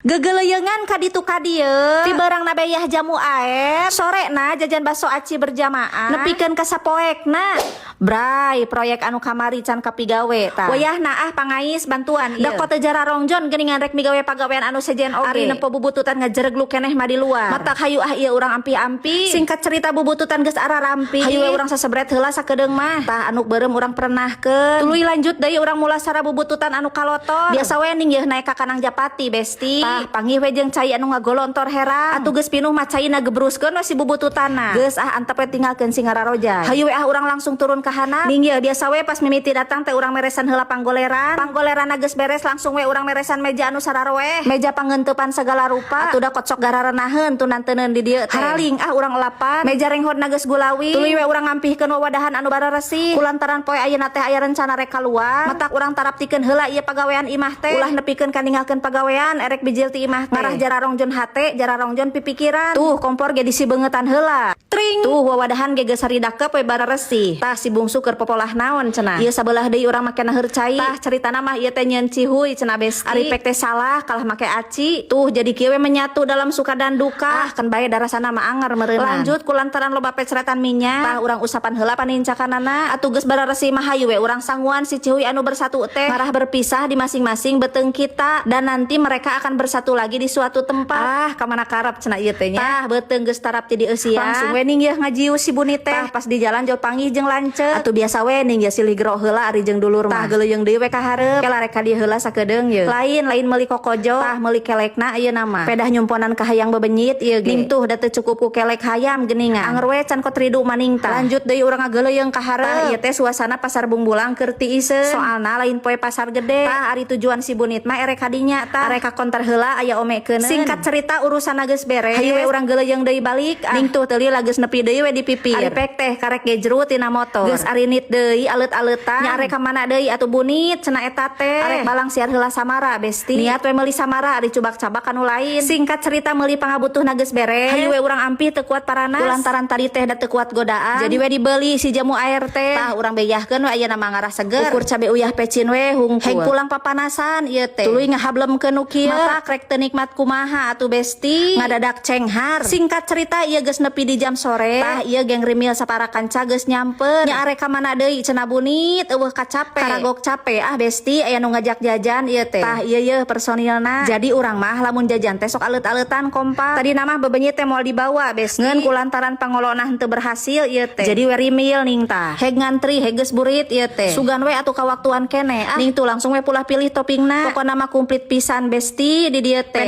Gegeleyengan ka ditu ka dieu. Ti beurangna beyah jamu air. Sorena jajan bakso aci berjamaah. Nepikeun ka sapoekna. Bray, proyek anu kamari can kapigawe tah. Wayahna ah pangais bantuan ieu. Da teu jararongjon geuningan rek migawe pagawean anu sejen oge. Ari nempo bubututan ngajeregluk keneh mah di luar. Matak hayu ah ieu urang ampi-ampi. Singkat cerita, bubututan geus ararampi. Hayu we urang sasebret heula sakedeung mah. Tah, anu beureum urang pernahkeun. Tuluy lanjut deui urang mulasara bubututan anu kalotor. Biasa we ning yeuh naek ka Kanang Japati, besti. Tah, panggih we jeung cai anu ngagolontor herang. Atuh geus pinuh mah caina, gebruskeun we si bubututanna. Geus ah, antep we, tinggalkeun si ngararoja. Hayu we ah urang langsung turun ka handap. Ning yeuh biasa we pas mimiti datang teh urang meresan heula panggoleran. Panggoleran geus beres, langsung we urang meresan meja anu sararoeh. Meja pangenteupan segala rupa. Atuh da kocok gararenaheun tunan teuneun di dieu teh. Haraling ah urang elapan. Meja renghodna geus gulawi. Tuluy we urang ngampihkeun wawadahan anu bararesih. Kulantaran poe ayeuna teh aya rencana rek kaluar, matak urang taraptikeun heula ieu pagawean imah teh. Ulah nepikeun ka ninggalkeun pagawean erek bijil ti imah teh. Ngarah jararongjon hate, jararongjon pipikiran. Tuh, kompor ge disibeungeutan heula. Tring. Tuh, wawadahan ge geus saridakep we bararesih. Tah, si bungsu keur popolah naon cenah. Ieu sabelah deui urang make naheur cai. Tah, caritana mah ieu teh nyieun cihuy cenah, besti. Ari pek teh salah kalah make aci. Tuh, jadi kieu we menyatu dalam suka dan duka. Ah, kan bae darasana mah anger meureunnan. Lanjut kulantaran loba pecretan minyak. Tah, urang usapan heula panincakanana. Atuh geus bararesih mah hayu we urang sanguan si cihuy anu bersatu teh. Ngarah berpisah di masing-masing beuteung kita dan nanti mereka akan bersatu lagi di suatu tempat. Ah, kamana karep cenah ieu teh nya. Tah, beuteung geus tarapti dieusian. Langsung we ning yeuh ngajius si bunit teh. Tah, pas di jalan jol panggih jeung lanceuk. Atuh biasa we ning ya silih gero heula ari jeung dulur mah. Tah, geuleuyeng deui we ka hareup. Kela rek ka dieu heula sakedeung ye. Lain lain meuli kokojo. Tah, meuli kelekna ieu nama. Pedah nyumponan ka hayang bebenyit ieu ge. Ning tuh da teu cukup ku kelek hayam geuningan. Anger we can kotridu maning tah. Lanjut deui urang ngageuleuyeng ka hareup. Tah, ieu teh suasana pasar Bungbulang keur tiiseun. Soalna lain poe pasar gede. Tah, ari tujuan si bunit mah erek kadinya tah. Arek ka konter heula aya omekeun. Singkat cerita, urusan geus beres. Hayu we urang geuleuyeng deui balik. Ah. Ning tuh teuli geus nepi deui we di pipir. Ari pek teh karek gejrut tina motor. Geus arinit deui aleut-aleutan. Nya arek ka mana deui atuh bunit cenah eta teh. Arek balang siar heula samara, besti. Niat we meuli samara, ari cubak-cabak anu lain. Singkat cerita, meuli pangabutuhna geus beres. Hayu we urang ampih, teu kuat paranas. Kulantaran tadi teh da teu kuat godaan. Jadi we dibeli si jamu air teh. Tah, urang beyahkeun we ayeuna mah ngarah seger. Ukur cabe uyah pecin we hungkul. Heg pulang papanasan ieu teh. Tuluy ngahablemkeun nu kieu. Matak rek teu nikmat kumaha atuh, besti. Ngadadak cenghar. Singkat cerita, ieu geus nepi di jam sore. Tah, ieu geng rimil sapara kanca geus nyamper. Nya arek ka mana deui cenah bunit, euweuh kacape. Karagok cape ah, besti, aya nu ngajak jajan ieu teh. Tah, ieu yeuh personilna. Jadi urang mah lamun jajan teh sok aleut-aleutan kompak. Tadi nama bebenyit teh moal dibawa, besti. Ngeun kulantaran pangolona henteu berhasil ieu teh. Jadi we rimil ning tah. Heg ngantri heg geus burit ieu teh. Sugan we atuh kawaktuan keneh. Ah, ning tuh langsung we pulah pilih toppingna. Pokona mah komplit pisan, besti, di dieu teh.